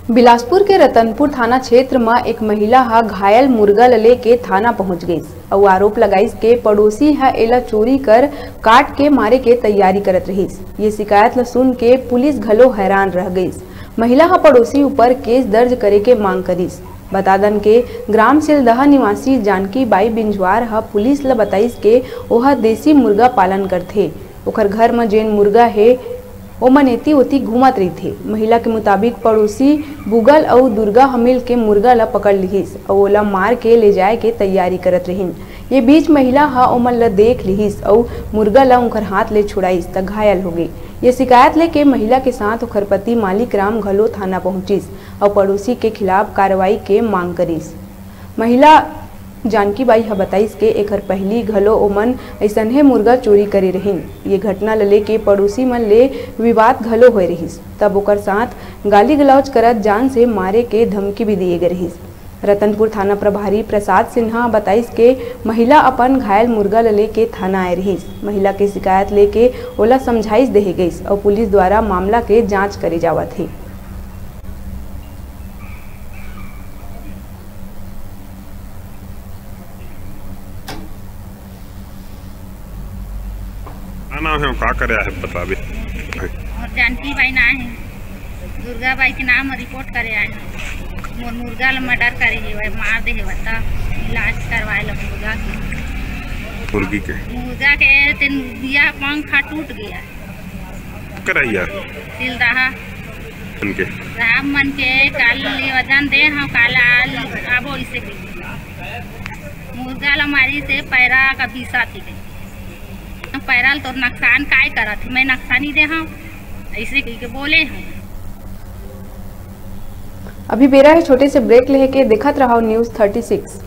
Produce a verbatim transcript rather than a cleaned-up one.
बिलासपुर के रतनपुर थाना क्षेत्र म एक महिला ह घायल मुर्गा ल लेके थाना पहुंच गईस अउ आरोप लगाइस के पड़ोसी ह एला चोरी कर काट के मारे के तैयारी करत रहिस। ये शिकायत ल सुन के पुलिस घलो हैरान रह गईस। महिला ह पड़ोसी ऊपर केस दर्ज करे के मांग करिस। बता दन के ग्राम सिलदहा निवासी जानकी बाई बिंजवार ह पुलिस ल बताइस के ओह देसी मुर्गा पालन करथे। ओखर घर म जेन मुर्गा हे, ओमन एती ओती घूमत रहिथे। महिला के मुताबिक पड़ोसी बुगल अउ दुर्गा ह मिल के मुर्गा ल पकड़ लिहिस अउ ओला मार के ले जाए के तैयारी करत रहिन। ये बीच महिला ह ओमन ल देख लिहिस अउ मुर्गा ल उंखर हाथ ले छुड़ाइस त घायल हो गई। ये शिकायत लेके महिला के साथ ओखर पति मालिक राम घलो थाना पहुंचिस अउ पड़ोसी के खिलाफ कार्रवाई के मांग करिस। महिला जानकी बाई ह बताइस के एखर पहिली घलो ओमन अइसनहे मुर्गा चोरी करे रहिन। ये घटना ल लेके पड़ोसी मन ले विवाद घलो होए रहिस, तब ओकर साथ गाली गलौज करत जान से मारे के धमकी भी दिए गे रहिस। रतनपुर थाना प्रभारी प्रसाद सिन्हा बताइस के महिला अपन घायल मुर्गा ल लेके थाना आए रहिस। महिला के शिकायत लेके ओला समझाइश देहे गइस अउ पुलिस द्वारा मामला के जांच करे जावत हे। का नाम है, का करे आहे, बताबे। मोर जानकी बाई नाम है, दुर्गा बाई के नाम रिपोर्ट करे आए हैं। मोर मुर्गा ल मर्डर करे हेवय, मार दे हेवय, त इलाज करवाए ल मुर्गा के। मुर्गी के? मुर्गा के तेन बिया पंख टूट गया। कराइया? सिलदहा। उनके? राम मन के काल ले वजन दे, हम काल आल-, आबो इसे के। मुर्गा ल मारी से पैरा का भीसा थी गई। पैरा ल तोर नकसान काय करत हे? मैं नकसानी दे हूँ, ऐसे कह के बोले हूँ। अभी बेरा है छोटे से ब्रेक लेके, देखत रहो न्यूज़ थर्टी सिक्स।